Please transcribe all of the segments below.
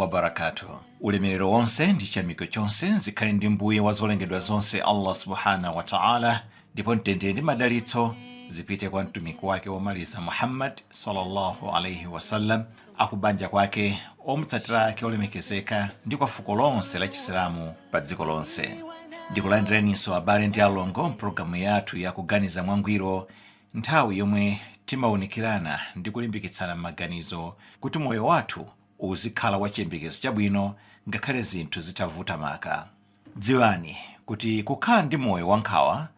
Wabarakatuh. Ulemerero wonse ndi chiyamiko chonse zikhale ndi Mbuye wa zolengedwa zonse, Allah Subhanahu wa Taala, ndipo mtendere ndi madalitso zipite kwa mtumiki wake womaliza Muhammad sallallahu alaihi wasallam, akubanja kwake, omutsatira ake olemekezeka, ndi kwa fuko lonse la Chisilamu pa dziko lonse. Ndikulandireninso abale ndi alongo mpulogalamu yathu ya Kuganiza Mwangwiro, nthawi yomwe timawunikirana ndi kulimbikitsana m'maganizo kuti moyo wathu uzikhala wa chiyembekezo chabwino ngakhale zinthu zitavuta maka. Dziwani kuti kukhala ndi moyo wankhawa,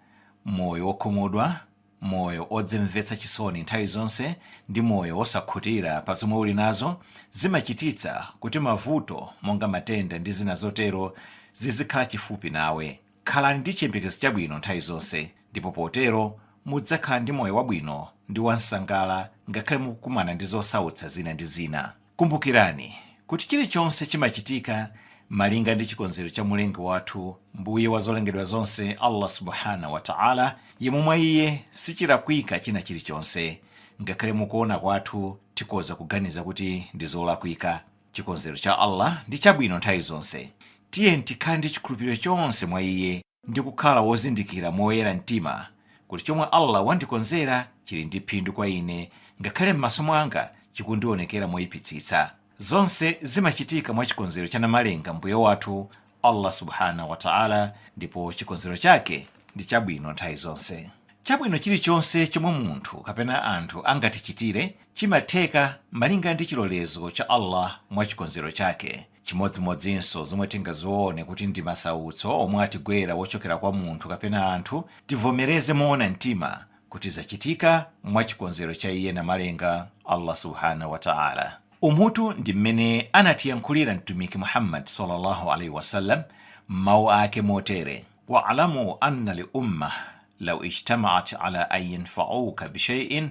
moyo wokhumudwa, moyo odzimvetsa chisoni nthawi zonse ndi moyo wosakhutira pa zomwe uli nazo zimachititsa kuti mavuto monga matenda ndi zina zotero zizikhala chifupi nawe. Khalani ndi chiyembekezo chabwino nthawi zonse, ndipo potero mudzakhala ndi moyo wabwino ndi wansangala ngakhale mukukumana ndi zosautsa zina ndi zina. Kumbukirani kuti chilichonse chimachitika malinga ndi chikonzero cha Mulengi wathu, Mbuye wa zolengedwa zonse, Allah Subhanahu wa Taala, yemwe mwa iye sichilakwika china chilichonse, ngakhale mukuona kwathu tikhoza kuganiza kuti ndi zolakwika. Chikonzero cha Allah ndi chabwino nthawi zonse. Tiye tikhale ndi chikhulupiriro chonse mwa iye ndi kukhala wozindikira moyera mtima kuti chomwe Allah wandikonzera chili ndi phindu kwa ine, ngakhale m'maso mwanga chikundionekera moyipitsitsa. Zonse zimachitika mwa chikonzero cha Namalenga, Mbuye wathu, Allah Subhanahu wa Taala, ndipo chikonzero chake ndi chabwino nthawi zonse. Chabwino chilichonse chomwe munthu kapena anthu angatichitire chimatheka malinga ndi chilolezo cha Allah mwa chikonzero chake. Chimodzimodzinso zomwe tingazione kuti ndi masautso omwe atigwera wochokera kwa munthu kapena anthu, tivomereze moona mtima kuti zachitika mwa chikonzero cha iye Namalenga, Allah Subhanahu wa Taala. Umutu ndi mmene anatiyankhulira Mtumiki Muhammad sallallahu alaihi wasallam mawu ake motere: "Wa'lamu anna li umma law ijtama'at ala an yanfa'uka bishay'in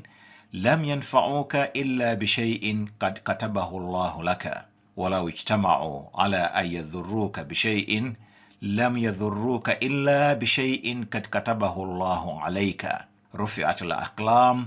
lam yanfa'uka illa bishay'in qad katabahu Allahu laka, walau ijtama'u ala an yadhurruka bishay'in lam yadhurruka illa bishay'in kad katabahu Allahu alayka. Rufi'at al-aqlam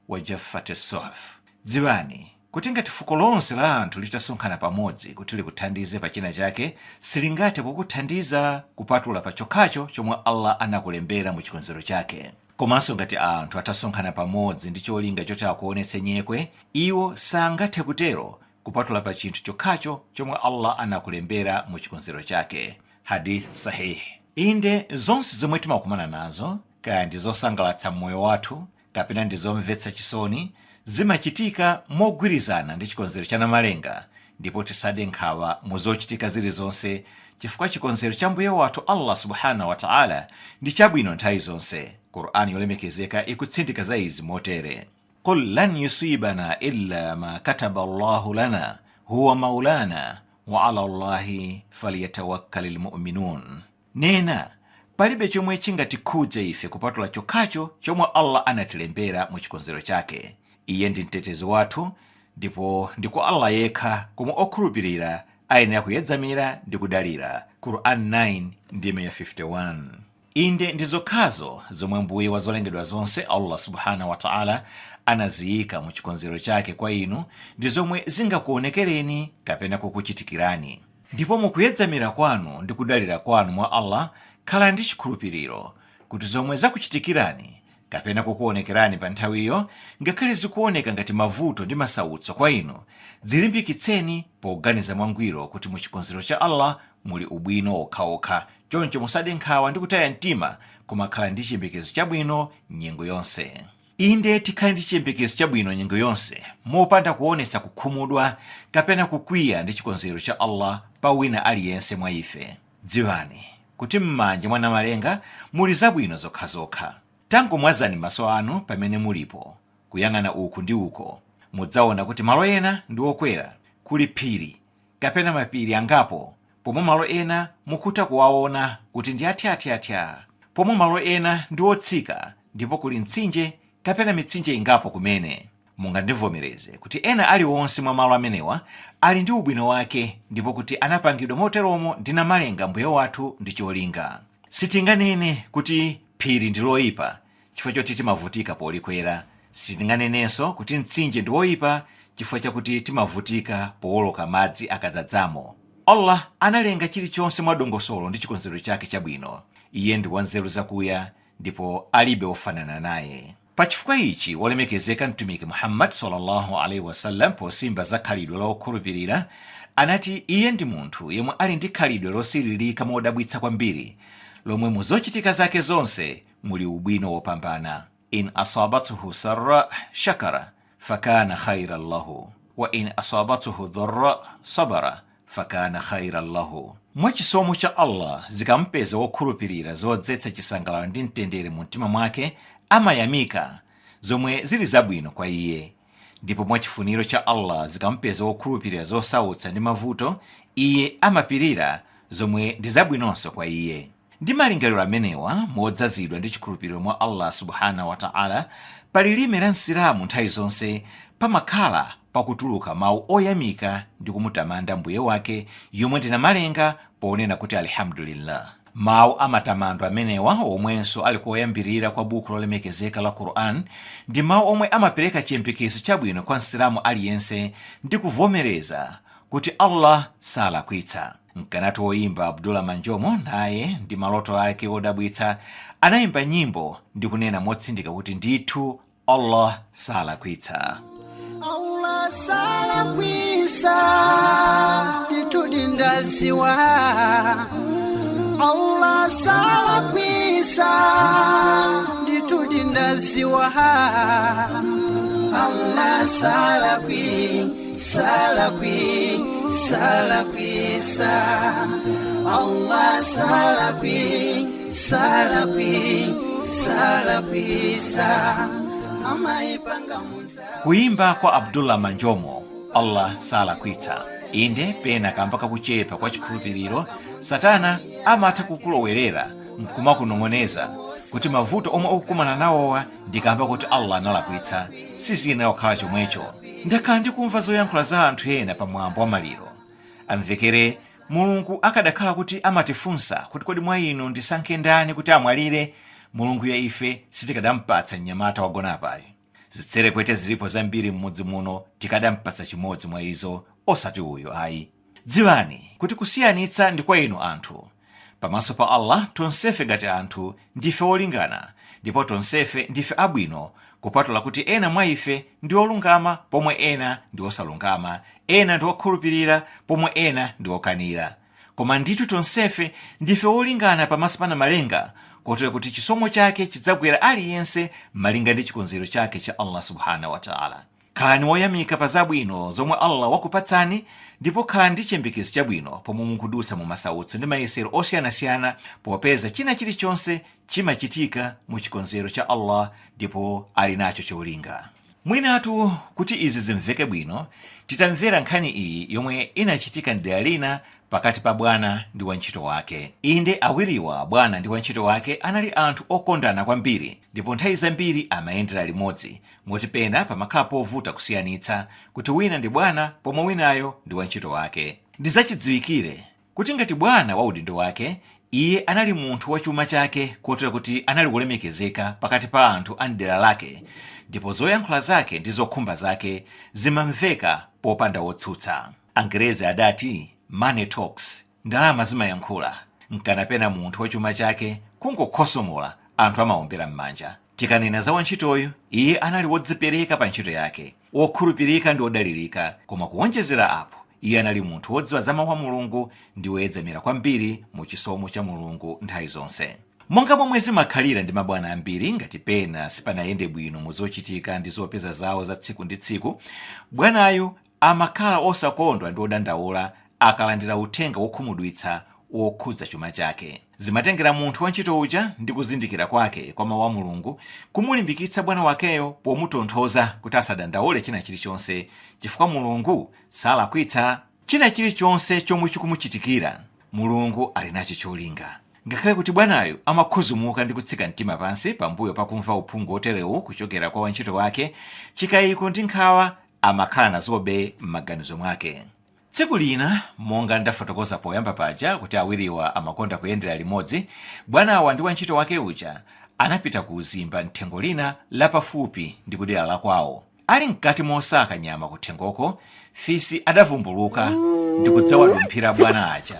wa jaffat as-suhuf." Dziwani kuti ngati fuko lonse la anthu litasonkhana pamodzi kuti likuthandize pa china chake, silingathe kukuthandiza kupatula pa chokhacho chomwe Allah anakulembera mu chikonzero chake. Komanso ngati anthu atasonkhana pamodzi ndi cholinga choti akuonetse nyekwe, iwo sangathe kutero kupatula pa chinthu chokhacho chomwe Allah anakulembera mu chikonzero chake. Hadith sahih. Inde, zonse zomwe timakumana nazo, kaya ndi zosangalatsa mmoyo wathu kapena ndi zomvetsa chisoni, zimachitika mogwirizana ndi chikonzero cha Namalenga, ndipo tisade nkhawa mu zochitika zilizonse chifukwa chikonzero cha Mbuye wathu Allah Subhanahu wa Taala ndi chabwino nthawi zonse. Qur'ani yolemekezeka ikutsindika za izi motere: "Qul lan yusibana illa ma kataba Allahu lana huwa maulana wa ala Allahi falyatawakkali lmuminun." Nena: "Palibe chomwe chingatikhudze ife kupatula chokhacho chomwe Allah anatilembera mu chikonzero chake. Iye ndi mtetezi wathu, ndipo ndi kwa Allah yekha komwe okhulupirira ayenera kuyedzamira ndi kudalira." Quran 9 ndime ya 51. Inde, ndi zokhazo zomwe Mbuye wa zolengedwa zonse, Allah Subhanahu wa Taala, anaziyika mu chikonzero chake kwa inu ndi zomwe zingakuonekereni kapena kukuchitikirani. Ndipo mukuyedzamira kwanu ndi kudalira kwanu mwa Allah, khalani ndi chikhulupiriro kuti zomwe zakuchitikirani kapena kukuonekerani pa nthawiyo, ngakhale zikuoneka ngati mavuto ndi masautso kwa inu, dzilimbikitseni poganiza mwangwiro kuti mu chikonzero cha Allah muli ubwino okhaokha. Choncho musade nkhawa ndi kutaya mtima, koma khalani ndi chiyembekezo chabwino nyengo yonse. Inde, tikhale ndi chiyembekezo chabwino nyengo yonse mopanda kuonetsa kukhumudwa kapena kukwiya ndi chikonzero cha Allah pa wina aliyense mwa ife. Dziwani kuti m'manja mwa Namalenga muli zabwino zokhazokha. Tangomwazani maso anu pamene mulipo kuyang'ana uku ndi uko, mudzaona kuti malo ena ndi okwera, kuli phiri kapena mapiri angapo, pomwe malo ena mukutha kuwaona kuti ndi athyathyathya, pomwe malo ena ndi otsika ndipo kuli mtsinje kapena mitsinje ingapo kumene. Mungandivomereze kuti ena aliwonse mwa malo amenewa ali ndi ubwino wake, ndipo kuti anapangidwa moteromo ndi Namalenga, Mbuye wathu, ndi cholinga. Sitinganene kuti phiri ndi loyipa chifukwa choti timavutika polikwera. Sitinganenenso kuti mtsinje ndi woyipa chifukwa chakuti timavutika powoloka madzi akadzadzamo. Allah analenga chilichonse mwadongosolo ndi chikonzero chake chabwino. Iye ndi wanzeru zakuya ndipo alibe wofanana naye. Pa chifukwa ichi, wolemekezeka Mtumiki Muhammad sallallahu alaihi wasallam posimba za khalidwe la okhulupirira anati, iye ndi munthu yemwe ali ndi khalidwe losiririka modabwitsa kwambiri, lomwe mu zochitika zake zonse muli ubwino wopambana. In asabathu sarra shakara fakana khairan lahu, wa in asabathu dharra sabara fakana khairan lahu. Mwachisomo cha Allah, zikampeza wokhulupirira zodzetsa chisangalalo ndi mtendere mu mtima mwake, amayamika, zomwe zili zabwino kwa iye. Ndipo mwachifuniro cha Allah, zikampeza wokhulupirira zosautsa ndi mavuto, iye amapirira, zomwe ndi zabwinonso kwa iye. Ndi malingaliro amenewa, modzazidwa ndi chikhulupiriro mwa Allah subhanahu wa ta'ala, pa lilime la Msilamu nthawi zonse pamakhala pakutuluka mawu oyamika ndi kumutamanda Mbuye wake yomwe ndinamalenga, ponena kuti alhamdulillah. Mawu amatamando amenewa, omwenso ali koyambirira kwa buku lolemekezeka la Quran, ndi mawu omwe amapereka chiyembekezo chabwino kwa Msilamu aliyense ndi kuvomereza kuti Allah salakwitsa. Mkanati woyimba Abdullah Manjomo naye ndi maloto ake odabwitsa anayimba nyimbo ndi kunena motsindika kuti ndithu Allah salakwitsa. Allah salakwisa, nditudindaziwa. Allah salakwisa, nditudindaziwa. Allah salakwi, salakwi, salakwisa. Allah salakwi, salakwi, salakwisa. Amaipanga munta. Kuyimba kwa Abdullah Manjomo, Allah salakwitsa. Inde, pena kamba kakuchepa kwa chikhulupiriro, Satana amatha kukulowerera nkumakunong'oneza kuti mavuto omwe ukukumana nawowa ndi kamba kuti Allah analakwitsa. Siziyenera kukhala chomwecho. Ndakhala ndikumva zoyankhula za anthu ena pamwambo wa maliro, amvekere, Mulungu akadakhala kuti amatifunsa kuti kodi mwa inu ndisankhe ndani kuti amwalire, Mulungu ya ife sitikadampatsa mnyamata wagona apayo. Zitserekwete zilipo zambiri m'mudzi muno, tikadampatsa chimodzi mwa izo, osati uyo ayi. Dziwani kuti kusiyanitsa ndi kwa inu anthu. Pamaso pa Allah, tonsefe ngati anthu ndife olingana, ndipo tonsefe ndife abwino, kupatula kuti ena mwa ife ndi olungama pomwe ena ndi osalungama, ena ndi okhulupirira pomwe ena ndi okanira. Koma ndithu tonsefe ndife olingana pamaso pa Namalenga, kotero kuti chisomo chake chidzagwera aliyense malinga ndi chikonzero chake cha Allah subhanahu wa ta'ala. Khalani woyamika pa zabwino zomwe Allah wakupatsani, ndipo khalani ndi chiyembekezo chabwino pomwe mukudutsa mu masautso ndi mayesero osiyanasiyana, popeza china chilichonse chimachitika mu chikonzero cha Allah ndipo ali nacho cholinga. Mwinatu kuti izi zimveke bwino, titamvera nkhani iyi yomwe inachitika mdera lina pakati pa bwana ndi wantchito wake. Inde, awiriwa, bwana ndi wantchito wake, anali anthu okondana kwambiri, ndipo nthawi zambiri amayendera limodzi, moti pena pamakhala povuta kusiyanitsa kuti wina ndi bwana pomwe winayo ndi wantchito wake. Ndizachidziwikire kuti ngati bwana wa udindo wake, iye anali munthu wa chuma chake, kotero kuti anali kulemekezeka pakati pa anthu a mdera lake, ndipo zoyankhula zake ndi zokhumba zake zimamveka popanda wotsutsa. Angerezi adati money talks, ndalama zimayankhula. Nkanapena munthu wa chuma chake kungokhosomola, anthu amawombera m'manja. Tikanena za wantchitoyu, iye anali wodzipereka pa ntchito yake, wokhulupirika ndi wodalirika. Koma kuwonjezera apo, iye anali munthu wodziwa za mawu a Mulungu ndi woyedzamira kwambiri mu chisomo cha Mulungu nthawi zonse. Monga momwe zimakhalira ndi mabwana ambiri, ngati pena sipanayende bwino mu zochitika ndi zopeza zawo za tsiku ndi tsiku, bwanayu amakhala osakondwa ndi odandaula akalandira uthenga wokhumudwitsa wokhudza chuma chake. Zimatengera munthu wantchito uja ndi kuzindikira kwake kwa mawu a Mulungu kumulimbikitsa bwana wakeyo pomutonthoza kuti asadandaule china chilichonse, chifukwa Mulungu salakwitsa. China chilichonse chomwe chikumuchitikira, Mulungu ali nacho cholinga. Ngakhale kuti bwanayo amakhuzumuka ndi kutsika mtima pansi pambuyo pakumva uphungu oterewu kuchokera kwa wantchito wake, chikayiko ndi nkhawa amakhala nazobe m'maganizo mwake. Tsiku lina, monga ndafotokoza poyamba paja kuti awiriwa amakonda kuyendera limodzi, bwanawa ndi wantchito wake uja anapita ku uzimba mthengo lina lapafupi ndi kudera la kwawo. Ali mkati mosaka nyama kuthengoko, fisi adavumbuluka ndi kudzawadumphira bwana aja.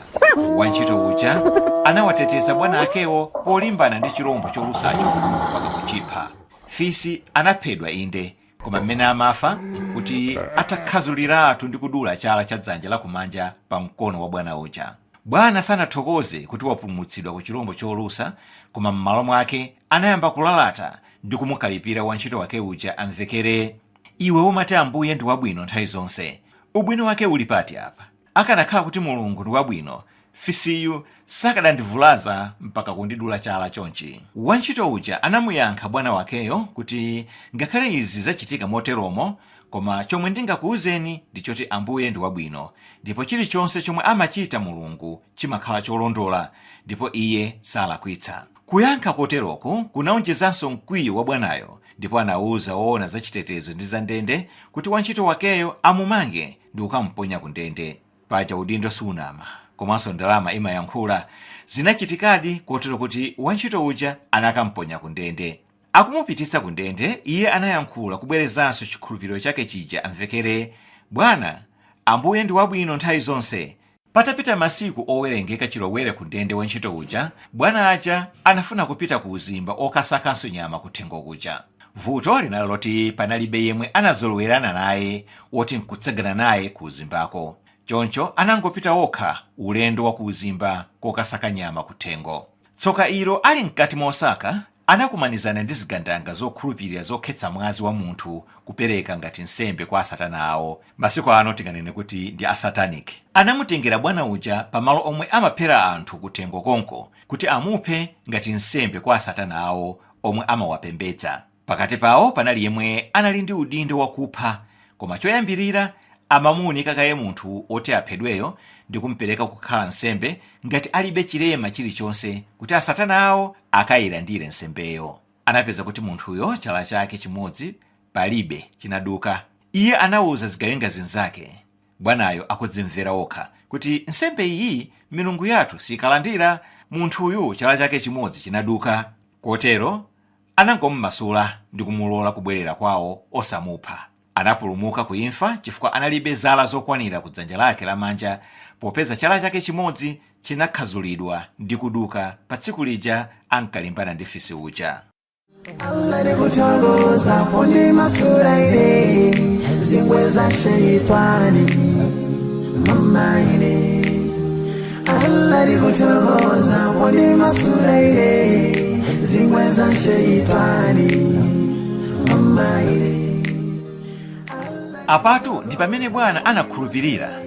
Wantchito uja anawateteza bwana akewo polimbana ndi chirombo cholusacho mpaka kuchipha. Fisi anaphedwa inde, koma mmene amafa nkuti atakhazuliratu ndi kudula chala cha dzanja lakumanja pa mkono wa bwana uja. Bwana sanathokoze kuti wapulumutsidwa ku chirombo cholusa, koma m'malo mwake anayamba kulalata ndi kumukalipira wantchito wake uja amvekere, "Iwe umati Ambuye ndi wabwino nthawi zonse, ubwino wake uli pati apa? Akanakhala kuti Mulungu ndi wabwino, fisiyu sakadandivulaza mpaka kundidula chala chonchi." Wantchito uja anamuyankha bwana wakeyo kuti, "Ngakhale izi zachitika moteromo, koma chomwe ndingakuwuzeni ndi choti Ambuye ndi wabwino, ndipo chilichonse chomwe amachita Mulungu chimakhala cholondola, ndipo iye salakwitsa." Kuyankha koteroku kunaonjezanso mkwiyo wa bwanayo, ndipo anawuza woona za chitetezo ndi za ndende kuti wantchito wakeyo amumange ndi kukamponya ku ndende. Paja udindo sunama, komanso ndalama imayankhula. Zinachitikadi kotero kuti wantchito uja anakamponya ku ndende. Akumupititsa ku ndende, iye anayankhula kubwerezanso chikhulupiriro chake chija amvekere, "Bwana, Ambuye ndi wabwino nthawi zonse." Patapita masiku owerengeka chilowere ku ndende wantchito uja, bwana aja anafuna kupita ku uzimba okasakanso nyama kuthengo kuja. Vuto linali loti panalibe yemwe anazolowerana naye woti nkutsagana naye ku uzimbako. Choncho anangopita okha ulendo wa ku uzimba kokasaka nyama kuthengo. Tsoka ilo, ali mkati mosaka, anakumanizana ndi zigandanga zokhulupirira zokhetsa mwazi wa munthu kupereka ngati nsembe kwa asatana awo. Masiku ano tinganene kuti ndi asatanic. Anamutengera bwana uja pamalo omwe amaphera anthu kuthengo konko kuti amuphe ngati nsembe kwa asatana awo omwe amawapembedza. Pakati pawo panali yemwe anali ndi udindo wakupha, koma choyambirira amamuunika kaye munthu woti aphedweyo ndi kumpereka kukhala nsembe ngati alibe chilema chilichonse, kuti asatana awo akayilandire nsembeyo. Anapeza kuti munthuyo chala chake chimodzi palibe, chinaduka. Iye anawuza zigawenga zinzake, bwanayo akudzimvera okha, kuti, "Nsembe iyi milungu yathu sikalandira, munthuyu chala chake chimodzi chinaduka." Kotero anangommasula ndi kumulola kubwerera kwawo osamupha. Anapulumuka kuimfa chifukwa analibe zala zokwanira ku dzanja lake lamanja, popeza chala chake chimodzi chinakhazulidwa ndi kuduka pa tsiku lija ankalimbana ndi fisi uja. Allah nikuthokoza pondimasula ine zingwe za sheitani mama ine. Allah nikuthokoza pondimasula ine zingwe za sheitani mama ine. Apatu ndi pamene bwana anakhulupirira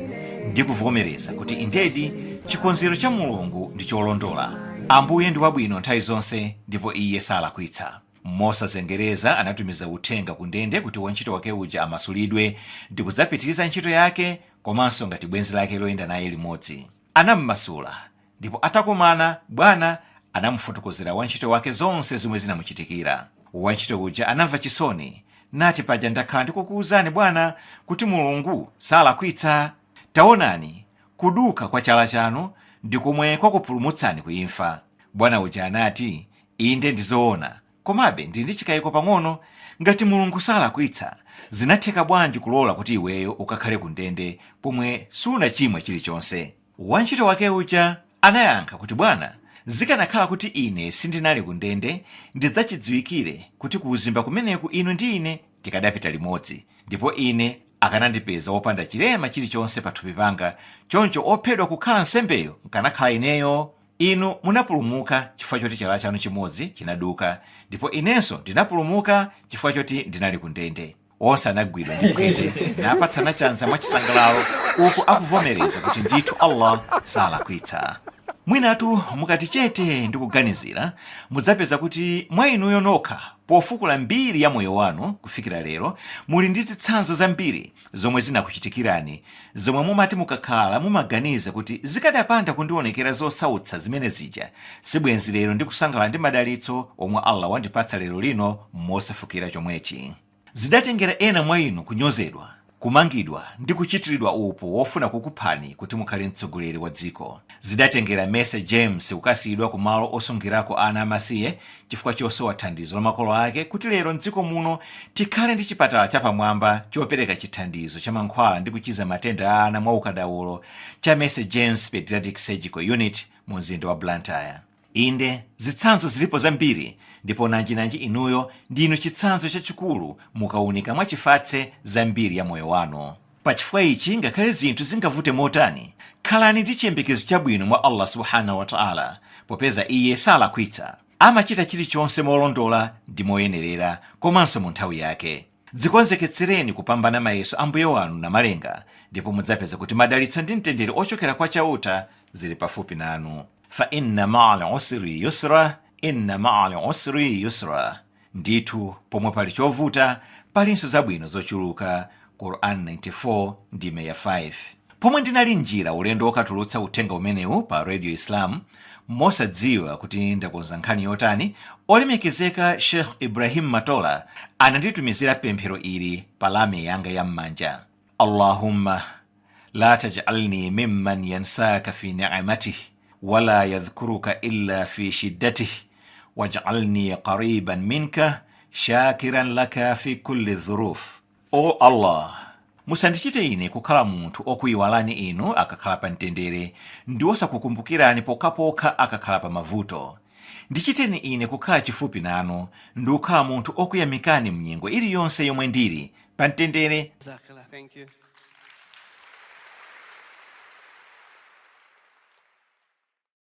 ndi kuvomereza kuti indedi chikonzero cha Mulungu ndi cholondola, Ambuye ndi wabwino nthawi zonse ndipo iye salakwitsa. Mosazengereza anatumiza uthenga ku ndende kuti wantchito wake uja amasulidwe ndi kudzapitiriza ntchito yake, komanso ngati bwenzi lake loyenda naye limodzi. Anammasula, ndipo atakumana, bwana anamufotokozera wantchito wake zonse zomwe zinamuchitikira. Wantchito uja anamva chisoni nati, "Paja ndakhala ndikukuwuzani bwana kuti Mulungu salakwitsa. Taonani, kuduka kwa chala chanu ndi komwe kwakupulumutsani kuimfa." Bwana uja anati, "Inde, ndizoona, komabe ndili ndi chikayiko pang'ono. Ngati Mulungu salakwitsa, zinatheka bwanji kulola kuti iweyo ukakhale ku ndende pomwe sunachimwe chilichonse?" Wantchito wake uja anayankha kuti, "Bwana, zikanakhala kuti ine sindinali ku ndende, ndidzachidziwikire kuti ku uzimba kumeneku inu ndi ine tikadapita limodzi, ndipo ine akanandipeza wopanda chilema chilichonse pathupi panga. Choncho ophedwa kukhala nsembeyo nkanakhala ineyo. Inu munapulumuka chifukwa choti chala chanu chimodzi chinaduka, ndipo inenso ndinapulumuka chifukwa choti ndinali ku ndende." Onse anagwidwa ndi phwete napatsana chanza mwachisangalalo, uku akuvomereza kuti ndithu Allah salakwitsa. Mwinatu mukati chete ndi kuganizira, mudzapeza kuti mwa inuyo nokha, pofukula mbiri ya moyo wanu kufikira lero, muli ndi zitsanzo zambiri zomwe zinakuchitikirani, zomwe mumati mukakhala mumaganiza kuti, "Zikadapanda kundionekera zosautsa zimene zija, sibwenzi lero ndikusangalala ndi madalitso omwe Allah wandipatsa lero lino mosefukira chomwechi." Zidatengera ena mwa inu kunyozedwa, Kumangidwa ndi kuchitiridwa upo wofuna kukuphani kuti mukhale mtsogoleri wa dziko. Zidatengera Mercy James kukasiyidwa ku malo osungirako ana amasiye chifukwa chosowa thandizo la makolo ake kuti lero mdziko muno tikhale ndi chipatala chapamwamba chopereka chithandizo cha mankhwala ndi kuchiza matenda a ana mwaukadaulo cha Mercy James Pediatric Surgical Unit mu mzinda wa Blantyre. Inde, zitsanzo zilipo zambiri, ndipo nanjinanji inuyo ndinu chitsanzo chachikulu mukaunika mwachifatse zambiri ya moyo wanu. Pachifukwa ichi, ngakhale zinthu zingavute motani, khalani ndi chiyembekezo chabwino mwa Allah subhanahu wa ta'ala, popeza iye salakwitsa. Amachita chilichonse molondola ndi moyenerera komanso mu nthawi yake. Dzikonzeketsereni kupambana mayeso a Mbuye wanu Namalenga, ndipo mudzapeza kuti madalitso ndi mtendere ochokera kwa Chauta zili pafupi nanu. Fa inna ma'al usri yusra, inna ma'al usri yusra. Ndithu pomwe pali chovuta palinso zabwino zochuluka. Quran 94 ndime ya 5. Pomwe ndinali njira ulendo wokatulutsa uthenga umenewu pa Radio Islam, mosadziwa kuti ndakonza nkhani yotani, olemekezeka Sheikh Ibrahim Matola ananditumizira pemphero ili pa lamya yanga ya m'manja: Allahumma la taj'alni mimman yansaka fi ni'matih wala yadhkuruka illa fi shiddatih waj'alni qariban minka shakiran laka fi kulli dhuruf. O Allah, musandichite ine kukhala munthu okuyiwalani inu akakhala pa mtendere ndi osakukumbukirani pokhapokha akakhala pa mavuto. Ndichiteni ine kukhala chifupi nanu ndi kukhala munthu okuyamikani mnyengo iliyonse yomwe ndili pa mtendere. Jazakallah, thank you.